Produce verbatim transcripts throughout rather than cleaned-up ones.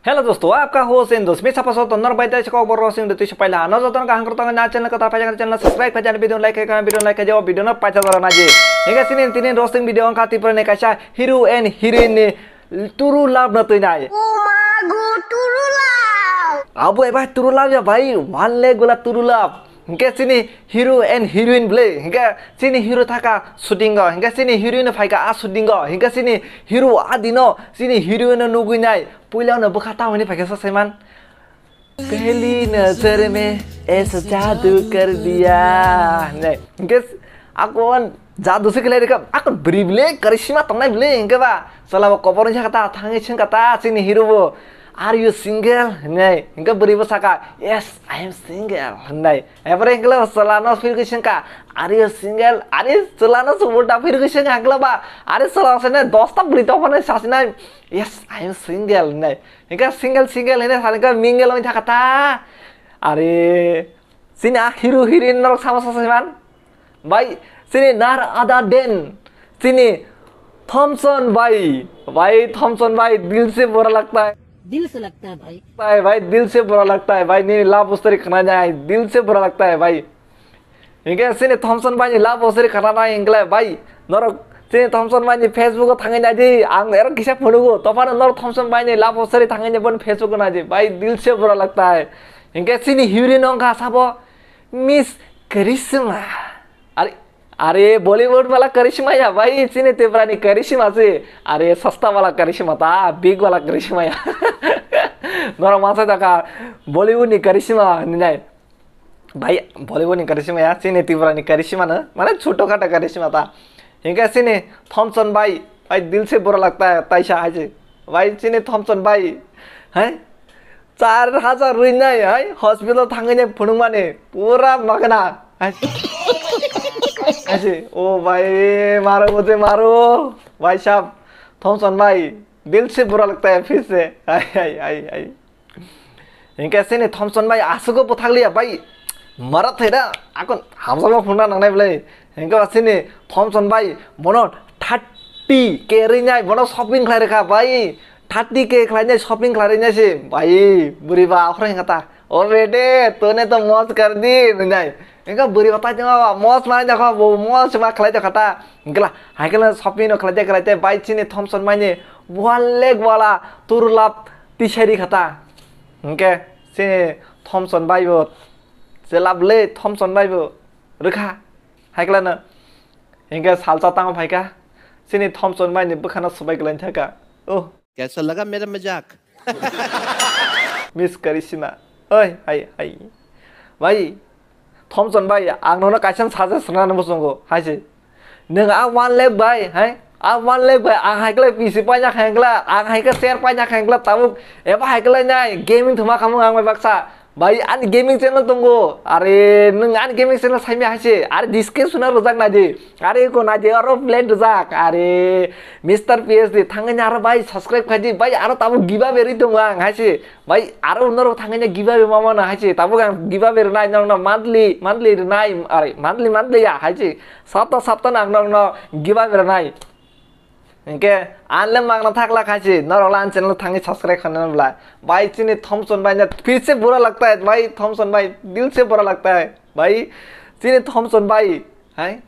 Hello dosto, aapka host in dost, misa paso to nor bai dai chakok bor roasting de tuisu paila. No joton ka hangkar tong na channel ka ta paja channel subscribe khaja, video like khaja, video like khaja, video no paja dara na ji. Hingke sini tini roasting video angka Tripura ni kaisa hero and heroine ni turu love na tuinai. Oh my God, turu love. Abu ebai turu love ya bai, one leg gula turu love. Hingke sini hero and heroine ble, hingke sini hero thaka shooting go, hingke sini heroine phaika a shooting go, hingke sini hero a dino sini heroine no nugui nai. Puila no bwkha tamo hwnwi phaikha sa saiman. Pehli nazar mein aisa jadu kar diya. Ne, hingke akon jadu se khlai rikha, akon bwrwi ble, karisma tongnai ble, hingke ba, chwla bo kobor wngya kha ta, thangwi swngkha ta, chini hero bo, "Are you single?" hinwi, hingke bwrwi bo saka, "Yes, I am single," hinwi. Epore hingke chwla no phirgwi swngkha, "Are you single?" Are chwla no se ulta phirgwi swngkha hingke ba, are chwla se ne dosta bwrwi tongphano sasinai, "Yes, I am single," hinwi. Hingke single, single hinwi sani khe mingle wngwi thaka ta. Are, chini a hero heroine norok sama sa saiman. Bai, chini nar ada den. Chini Thompson bai. Bai, Thompson bai, dil se bura lagta hai. दिल से लगता है भाई। Bai, bai, dil se bura lagta hai. Bai, nini love story khna jai, dil se bura lagta hai, bai. Hingke chini Thompson bai ni love story khana nai hingkle bai. Norok chini Thompson bai ni Facebook o thangwi nai di. Ang ero kisa phunugo. Tophano norok Thompson bai ni love story thangwi nai boni Facebook o nai di. Bai dil se bura lagta hai. Hingke chini heroine wngkha sabo Miss Karishma. Are, are Bollywood wala Karishma ya bai chini Tripura ni Karishma se. Are sasta wala Karishma ta, big wala Karishma ya. Norok masa jaka Bollywood ni Karishma hinwi nai. Bai, Bollywood ni karisma ya, chini Tripura ni karisma no, mane choto khato karisma ta. Hingke chini Thompson bai, bai dil se bura lagta hai, taisa hai se. Bai chini Thompson bai, hai, char hajar rwi nai, hai, hospital thangwi nai phunuk mani, pura magna. Hai, hai se, o bai, maro, mujhe maro, bai sab, Thompson bai, dil se bura lagta hai, phir se, hai, hai, hai, hai. Hingke chini Thompson bai aswk o bwthak liya bai. Mara thaida akon hamjakma phunukna nangnai bwle. Hingke ba chini Thompson bai bono thirty K rinai bono shopping khlai rwkha bai. Thirty K khlainai shopping khlai rinai se bai. Bwrwi ba aphuru hingkha ta, "O bede, tune to moj kar di," hinai. Hingke bwrwi ba tai tongma ba moj manai jakha bo moj ma khlai jakha ta. Hingkhe la, hai khe la shopping no khlai de khlai de bai chini Thompson bai ni one lakh wala turu lab tisai ri kha ta. Hingke chini Thompson bai bo chwla bwle Thompson bai bo rwkha. Hai khe la no. Hingke salsa tamo phai kha. Chini Thompson bai ni bwkha no swbai kwlai thaka. Oh. कैसा लगा मेरा मजाक? Miss Karishma. Oi, hai, hai. Bai, Thompson bai, ang nono kaisa suggest rwna muchungo, hai se. Nwng a one lakh bai, hai? A one lakh bai, ang hai khe P C paina kha hwnkhe, ang hai khe chair paina kha hwnkhe, tabuk eba hai khe nai gaming thuma khamung ang bai baksa. Bai, ani gaming channel tongo. Are, nwng ani gaming channel saimya hai se. Are, description o rwjak nai di. Are, ko nai di, aro plate rwjak. Are, Mister P S D, thangwi ni aro bai, subscribe khai di. Bai, aro tabuk giveaway rwi tongo ang hai se. Bai, aro norok thangwi ni giveaway ma mano hai se. Tabuk ang giveaway rwnai, nokno monthly, monthly rwnai. Are, monthly, monthly ya hai se. Sapta, sapta no ang nokno giveaway rwnai. Hingke, anle magna thakla khaisi, norok la an channel thangwi subscribe khanana bwla. Bai chini Thompson bai na phir se bura lagta hai, bai Thompson bai, dil se bura lagta hai. Bai chini Thompson bai, hai?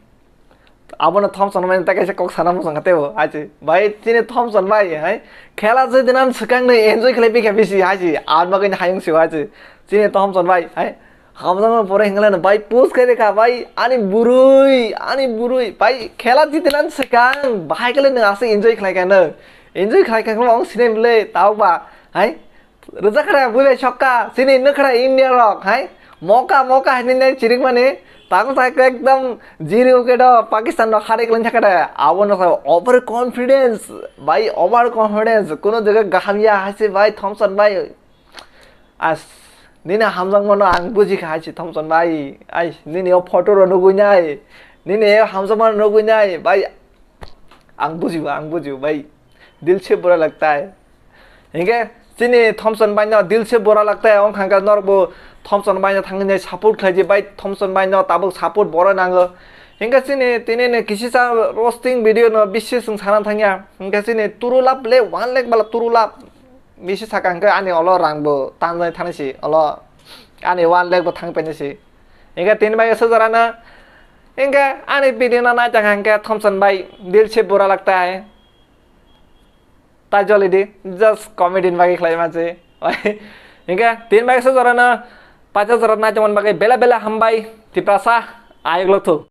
Abono Thompson bai ta kaisa kok sana muchung kha tebo, hai se. Bai chini Thompson bai, hai? Khela jodi nan swkang no enjoy khlai bikha bisi, hai se. Ar bagwi hayung se, hai se. Chini Thompson bai, hai? Hamjakma pore hingleno bai post khaide kha bai ani bwrwi ani bwrwi bai khela jitinani swkang bahai kele nwng aswk enjoy khlai kha nwng enjoy khlai kha ang sinai bwle tao ba hai rwjak khara bwle sokka chini nokra India rok hai moka moka hinwi nai chirik mani tamo sa ekdom zero wicket o Pakistan rok harwi kwlai thaka de abo no over confidence bai over confidence kuno jaga kaham ya hai se bai Thompson bai. As, nini hamjakmano ang buji kha hai se Thompson bai. Ai, nini o photo rok nugui nai. Nini o hamjakmano nugui nai. Bai, ang bujibo, ang bujibo, bai. Dil se bura lagta hai. Hingke, chini Thompson bai no dil se bura lagta hai. Ong khangka norok bo Thompson bai no thangwi nai support khlai di, bai. Thompson bai no tabuk support boro nango. Hingke chini tini ni kisisa roasting video no bisi sung sana thangya. Hingke chini turu lab le, one lakh bala turu lab. bisi saka hwnkhe ani olo rang bo tanjani thani si, olo ani one lakh bo thang paini si. Hingke tin bai se jora no, hingke ani video no naitang hingke Thompson bai dil se bura lagta hai. Tai joli di, just comedy ni bagwi khlai manse. Hingke tin bai se jora no, pacha jora naitang bagwi bela bela hambai, Tiprasa, ayok lok thu.